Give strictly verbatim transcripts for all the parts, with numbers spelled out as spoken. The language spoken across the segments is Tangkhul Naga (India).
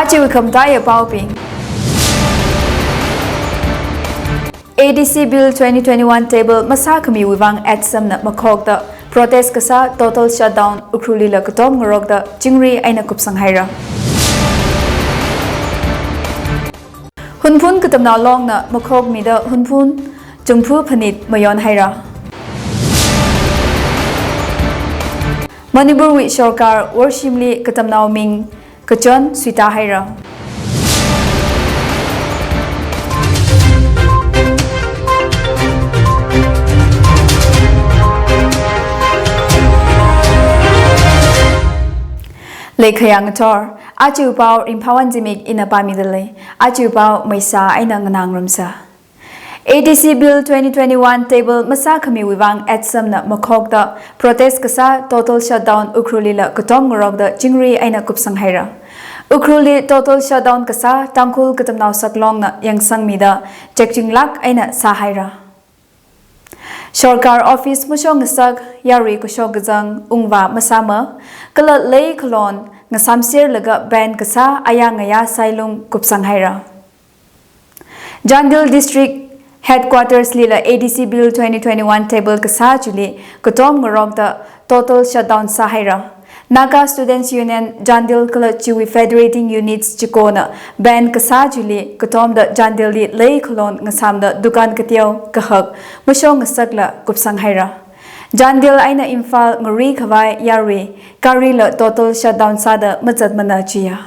Aja khamataiya paobing. A D C Bill twenty twenty-one table masākhamiwui vang ATSUM na makhokta protest kasā total shutdown Ukhrulli la katom ngarokta chingri eina kupsang haira. Hunphun Katamnao Longna makhokmida Hunphun chumphu phanit mayon haira. Manipurwui sorkar worshimli katamnao ming kachon suita haira. Leikhayang ator, aja pao Ringphawon Zimik ina pāmida lei, aja pao maisa eina nganā ngarumsa. A D C Bill twenty twenty-one table masākhamiwui vang ATSUM na makhokta protest kasā total shutdown Ukhrulli la katom ngarokta chingri eina kupsang haira. Ukhrulli total shutdown kasā Tangkhul Katamnao Saklongna yangsangmida chekchinglāk eina sāhaira. Sorkar office mashokngasak, yarui kashok kazang ungvā masāma, kala lei khalon ngasāmserlaga ban kasā aya ngayā sailung kupsang haira. Chandel District Headquarters lila A D C Bill twenty twenty-one table kasā chili katom ngarokta total shutdown sāhaira. Naga Students Union Chandel kala chiwui federating units chikona ban kasā chili katomda Chandelli lei khalon ngasāmda dukan kateo kahak mashokngasakla kupsang haira. Chandel eina Imphal ngari khavai yarui garila total shutdown sāda mazatmana jiya.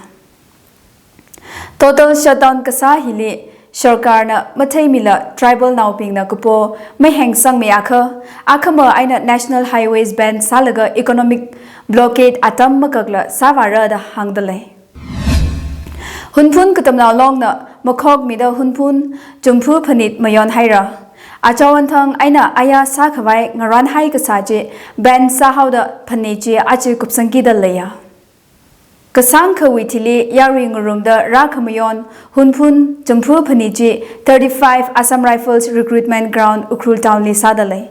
Total shutdown kasā hili sorkarna matheimila tribal naobingna kapo mahengsangmi akha, akhama eina national highways ban sālaga economic blockade atam makakla sāvāra da hāngda lei. Hunphun Katamnao Longna makhokmida Hunphun chumphu phanit mayon haira. Achawanthang eina aya sākhavai ngaranhai kasā chi ban sāhaoda phanit chi aja kupsangkida leiya. Kasāngkhawui thili yarui ngarumda rākhamayon Hunphun chumphu phanit chi thirty-five Assam Rifles Recruitment Ground Ukhrul Town li sāda lei.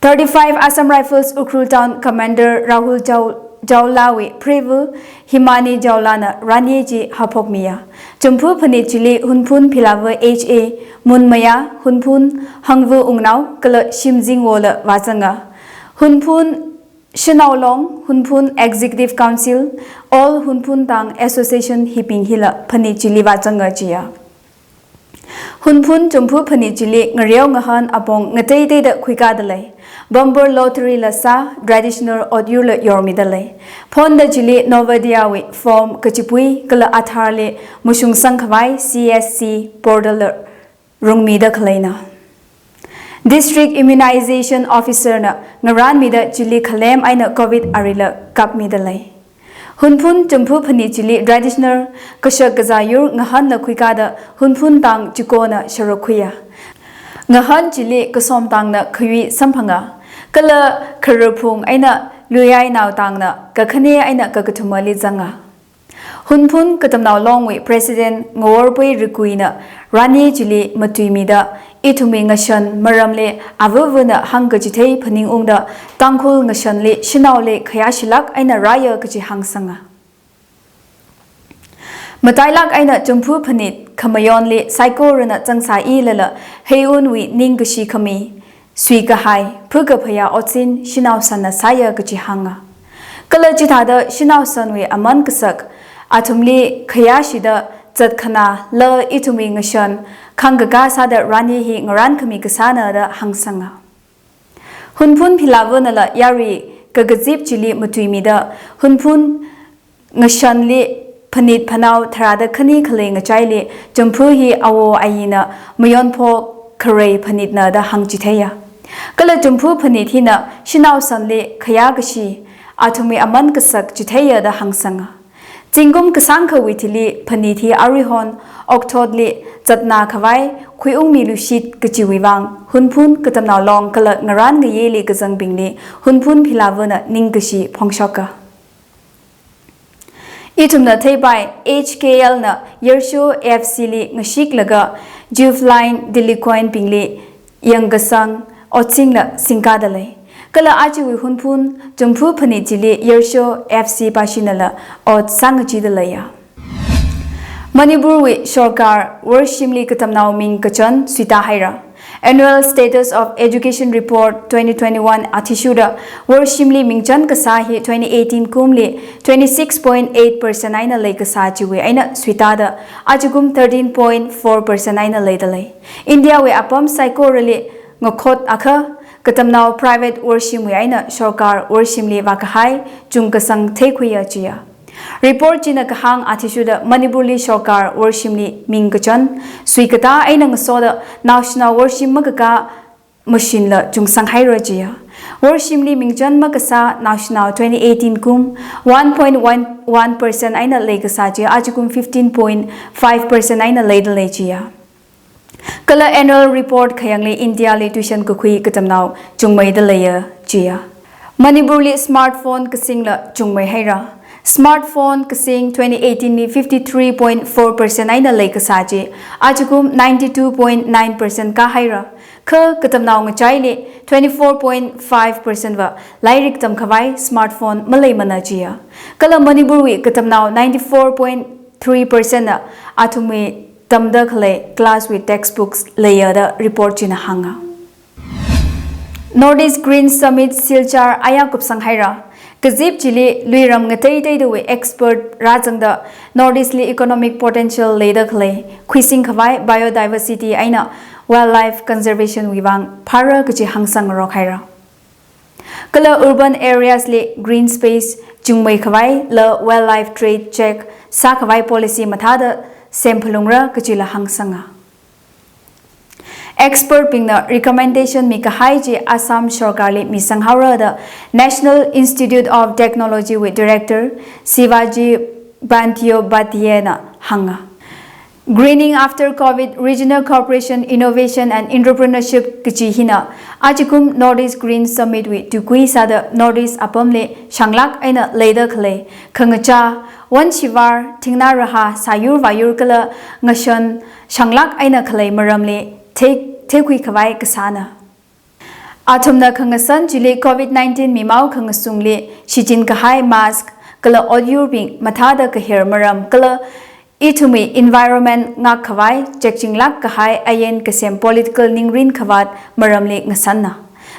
Thirty-five Assam Rifles Ukhrul Town Commander Rahul Jao-, Jaolawui preiva Himani Jaolana ranye chi haophokmiya. Chumphu phanit chili Hunphun Philava H A, Munmaya, Hunphun Hangva Ungnao kala Shimzingwola vāzanga. Hunphun Shanao Long, Hunphun Executive Council, All Hunphun Tang Association hibing hila phanit chili vāzanga jiya. Hunphun chumphu phanit chili ngareo ngahān apong ngateiteida khuikāda lei. Bumper lottery la sā, traditional otyurla yormida lei. Phonda chili Novodayawui form kachipui kala Aadhaar li mashungsang khavai C S C portal la rungmida khaleina. District Immunization Officer na ngaranmida chili khalem eina covid arila kapmida lei. Hunphun chumphu phanit chili traditional kashak kazā yur ngahānla khuikāda Hunphun Tang chikona sharuk khuiya. Ngahān chili Kasom Tangna khayui samphanga, kala Khararphung eina Luiyainao Tangna kakhane eina kakathumali zanga. Hunphun Katamnao Longwui President Ngaworpei Rikuina ranye chili matuimida, ithumwui ngashan maramli avavana hāngkachithei phaningungda Tangkhul ngashanli shanaoli khayāshilāk eina rāya kachi hāngsanga. Matailāk eina chumphu phanit khamayonli saikorana zangsāilala heiwunwui ningkashi khami, suikahai, phakaphayā otsin shanaosanna sāya kachi hānga. Kala chithāda shanaosanwui aman kasak, athumli khayāshida zatkhanāla ithumwui ngashan khangkakā sāda ranye hi ngarankhami kasāna da hāngsanga. Hunphun Philavanala yarui kakazip chili matuimida, Hunphun ngashanli phanit phanao tharāda khani khalei ngachaili chumphu hi awo ayina mayonpho kharei phanitna da hāngchitheiya. Kala chumphu phanit hina shanaosanli khayākashi, athumwui aman kasak chitheiya da hāngsanga. Zingkum kasāngkhawui thili phanit hi aruihon okthotli zatna khavai khuiungmiluishit kachiwui vang Hunphun Katamnao Long kala ngaranngayeili kazangbingli Hunphun Philavana ningkashi phongshoka. Ithumna theipai, H K L na Yarsho F C li ngashiklaga juvenile delinquent bingli yangkasang otsingla singkada lei. Kala ajawui Hunphun chumphu phanit chili Yarsho F C pashinala ot sangachida leiya. Manipurwui sorkar worshimli katamnao ming kachon suita haira. Annual Status of Education Report twenty twenty-one athishurda worshimli mingchon kasā hi twenty eighteen kumli twenty-six point eight percent eina leikasā chiwui eina suitada ajakum thirteen point four percent eina leidalei. Indiawui apam saikorali ngakhot akha katamnao private worshimwui eina sorkar worshimli vākahai chungkasang theikhuiya jiya. Report china kahāng athishurda Manipurli sorkar worshimli ming kachon suikatā eina ngasoda naoshinao worshim makakā mashinla chungsang haira jiya. Worshimli mingchon makasā naoshinao twenty eighteen kum one point one one percent eina leikasā chi ajakum fifteen point five percent eina leidalei jiya. Kala annual report khayangli Indiali tuition kakhui katamnao chungmeidaleiya jiya. Manipurli smartphone kasingla chungmei haira. Smartphone kasing twenty eighteen li fifty-three point four percent eina leikasā chi ajakum ninety-two point nine percent kāhaira. Kha katamnao ngachaili twenty-four point five percent va lairik tamkhavai smartphone maleimana jiya. Kala Manipurwui katamnao ninety-four point three percent na athumwui tamda khalei class wui textbooks leiya da report china hānga. North East Green Summit Silchar aya kupsang haira. Kazip chili luiram ngateiteidawui expert rāzangda North East li economic potential leida khalei khuising khavai biodiversity eina wildlife conservation wui vang phāra kachi hāngsang ngarok haira. Kala urban areas li green space chungmei khavai la wildlife trade check sākhavai policy mathāda semphalungra kachila hāngsanga. Expert bingna recommendation mikahai chi Assam sorkarli misang haora da National Institute of Technology wui director Shivaji Bandyopadhyay na hānga. Greening after COVID, Regional Cooperation, Innovation and Entrepreneurship kachi hina ajakum North East Green Summit wui tukui sāda North East apamli shanglak eina leida khalei khangachā, Wan Shivar, Thingna Raha, Sāyur Vāyur kala ngashon shanglak eina khalei maramli thei, theikhui khavai kasāna. Athumna khangasan chili COVID nineteen mimao khangasungli shichin kahai mask kala otyurbing mathāda kaher maram kala ithumwui environment ngak khavai chekchinglak kahai ain kasem political ningrin khavāt maramli ngasanna.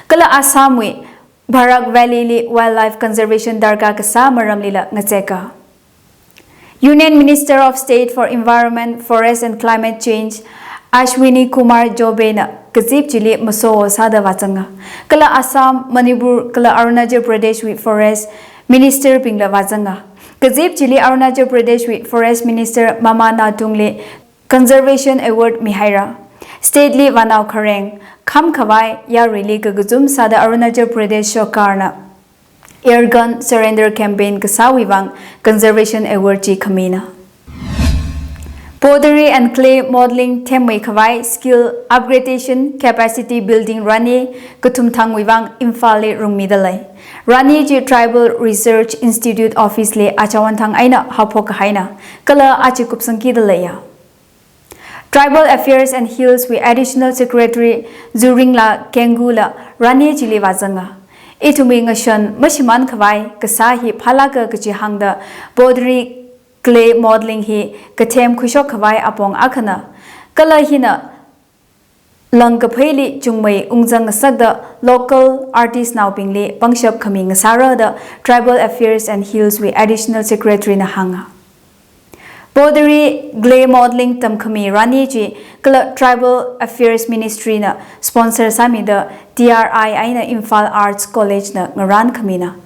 Kala Assam wui Barak Valley li wildlife conservation darkar kasā maramlila ngazeka. Union Minister of State for Environment, Forest and Climate Change, Ashwini Kumar Choubey na kazip chili maso sāda vāzanga. Kala Assam, Manipur, kala Arunachal Pradesh wui Forest Minister bingla vāzanga. Kazip chili Arunachal Pradesh wui Forest Minister Mama Natung li Conservation Award mihaira. State li vānao khareng kham khavai yaruili kakazum sāda Arunachal Pradesh sorkarna air gun surrender campaign kasāwui vang Conservation Award chi khamina. Pottery and clay modeling themmei khavai skill upgradation capacity building rani kathum thangwui vang Imphal li rungmidalei. Rani chi Tribal Research Institute office li achawan thang eina haophok kahaina. Kala achi kupsangki daleiya. Tribal Affairs and Hills wui Additional Secretary Zuringla Kengula rani chili vāzanga. Ithumwui ngashon mashimān khavai kasā hi phālaka kachi hāngda pottery clay modeling hi kathem khuishok khavai apong akhana. Kala hina lang kapheili chungmei ungzang ngasakda local artist naobingli pangshap khami ngasāra da Tribal Affairs and Hills wui Additional Secretary na hānga. Pottery clay modeling tamkhami rani chi kala Tribal Affairs Ministry na sponsor sāmida T R I eina Imphal Arts College na ngarān khamina.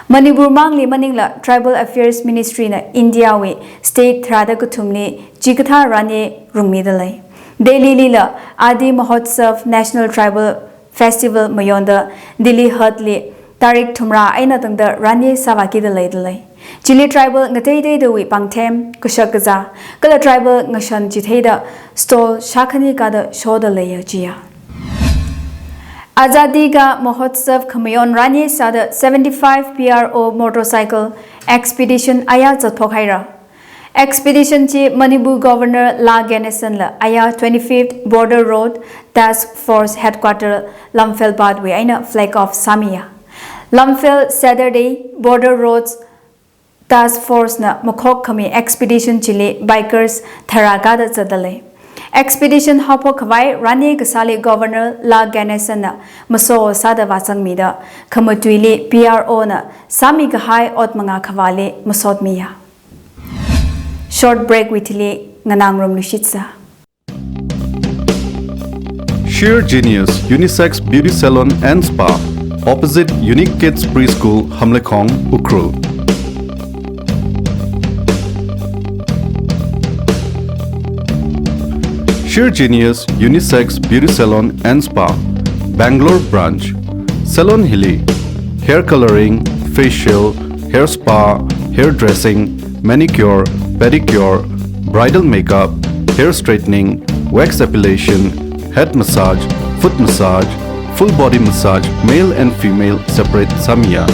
Manipur mangli maningla Tribal Affairs Ministry na India wui state tharāda kathumli chikathā rani rungmidalei. Delhi lila Adi Mahotsav National Tribal Festival mayonda Dilli Haat li tarik thumrā eina tangda rani sāvākida leidalei. Chili tribal ngateiteidawui pāngthem, kashak kazā, kala tribal ngashon chitheida stall shākhani kada shoda leiya jiya. Azadi Ka Mahotsav khamayon rani sāda seventy-five P R O motorcycle expedition aya zatphok haira. Expedition chi Manipur Governor La Ganesan la aya twenty-fifth Border Road Task Force Headquarter Lamphel Path wui eina flag off sāmiya. Lamphel Saturday Border Roads Task Force na makhok khami expedition chili bikers tharā kada zatdalei. Expedition haophok khavai rani kasāli Governor La Ganesan na maso sāda vāzangmida, khamatuili P R O na sāmi kahai ot mangā khavāli masotmiya. Short break wui thili nganāngarum lushitsa. Sheer Genius Unisex Beauty Salon and Spa, opposite Unique Kids Preschool, Hamleikhong, Ukhrul. Sheer Genius Unisex Beauty Salon and Spa, Bangalore Branch. Salon hili hair coloring, facial, hair spa, hair dressing, manicure, pedicure, bridal makeup, hair straightening, wax epilation, head massage, foot massage, full body massage, male and female separate sāmiya.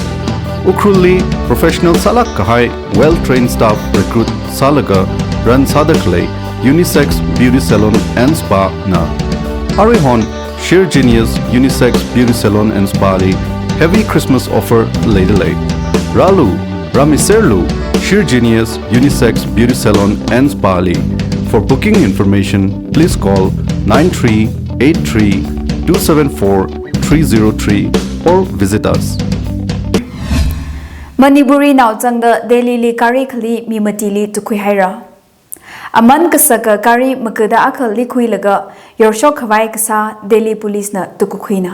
Ukhrulli professional sālāk kahai well-trained staff recruit sālaga run sāda khalei Unisex Beauty Salon and Spa na. Aruihon Sheer Genius Unisex Beauty Salon and Spa li heavy Christmas offer leidalei. Rālu, rāmiserlu, Sheer Genius Unisex Beauty Salon and Spa li. For booking information, please call nine three eight three two seven four three zero three or visit us. Manipuri nao zangda Delhi li gari khali mi matili tukhui haira. Aman kasaka gari makada akha likhuilaga yorshok khavai kasā Delhi Police na tukakhuina.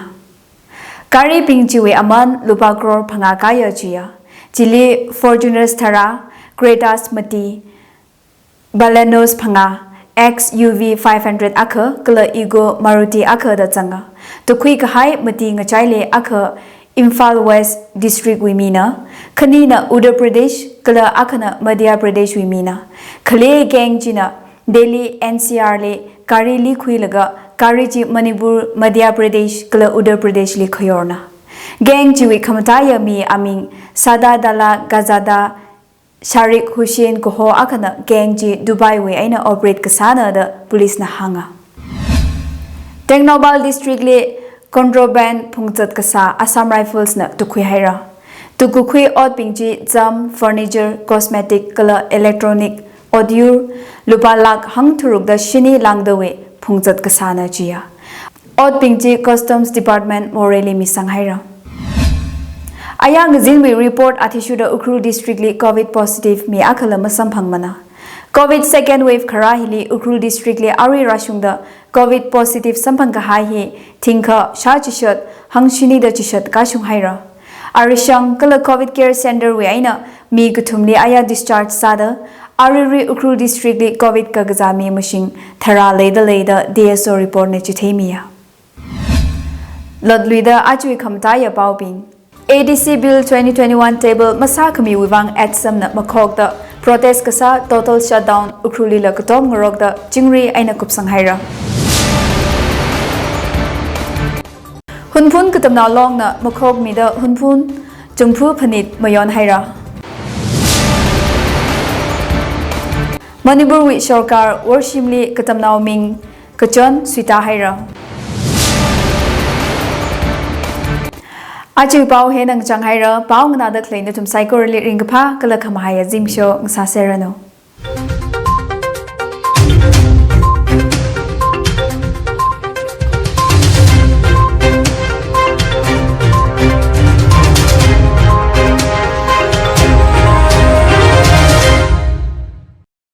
Garibing chiwui aman lupā crore phangā kaya chiya. Chili Fortuners tharā, Cretas mati, Balenos phangā, X U V five hundred akha, kala Egoo Maruti akha da zanga. Tukhui kahai mati ngachaili akha Imphal West District wui mina, khanina Uttar Pradesh, kala akhana Madhya Pradesh wui mina. Khale gang china Delhi N C R li gari likhuilaga gari chi Manipur, Madhya Pradesh, kala Uttar Pradesh li khayorna. Gang chiwui khamataiya mi aming Sada Dala Gazada Sharik Hussain kaho akhana gang chi Dubai wui eina operate kasāna da police na hānga. Tengnoupal District li contraband phungzat kasā Assam Rifles na tukhui haira. Tukakhui otbing chi zam, furniture, cosmetic kala electronic otyur lupā lakh hangtharuk da shini lāngdawui phungzat kasāna chiya. Otbing chi Customs Department Moreh li misang haira. Aya ngazinwui report athishurda Ukhrul District li covid positive mi akhala masamphangmana. Covid second wave kharā hili Ukhrul District li arui rāshungda covid positive samphang kahai hi thingkha shā chishat hangshini da chishat kashung haira. Arishang kala Covid Care Center wui eina mi kathumli aya discharge sāda, aruirui Ukhrul District li covid kakazā mi mashing tharā leidalei da D S O report na chitheimiya. Lotluida achui khamataiya paobing. A D C Bill twenty twenty-one table masākhamiwui vang ATSUM na makhokda protest kasā total shutdown Ukhrul lila katom ngarokda chingri eina kupsang haira. Hunphun Katamnao Long na makhokmida Hunphun chungphu phanit mayon haira. Manipur wui sorkar worshimli katamnao ming kachon suita haira. Achui pao hi nangchang haira, pao nganāda khalei nathum saikorali ringkaphā kala khamahaiya zimiksho ngasāserranu.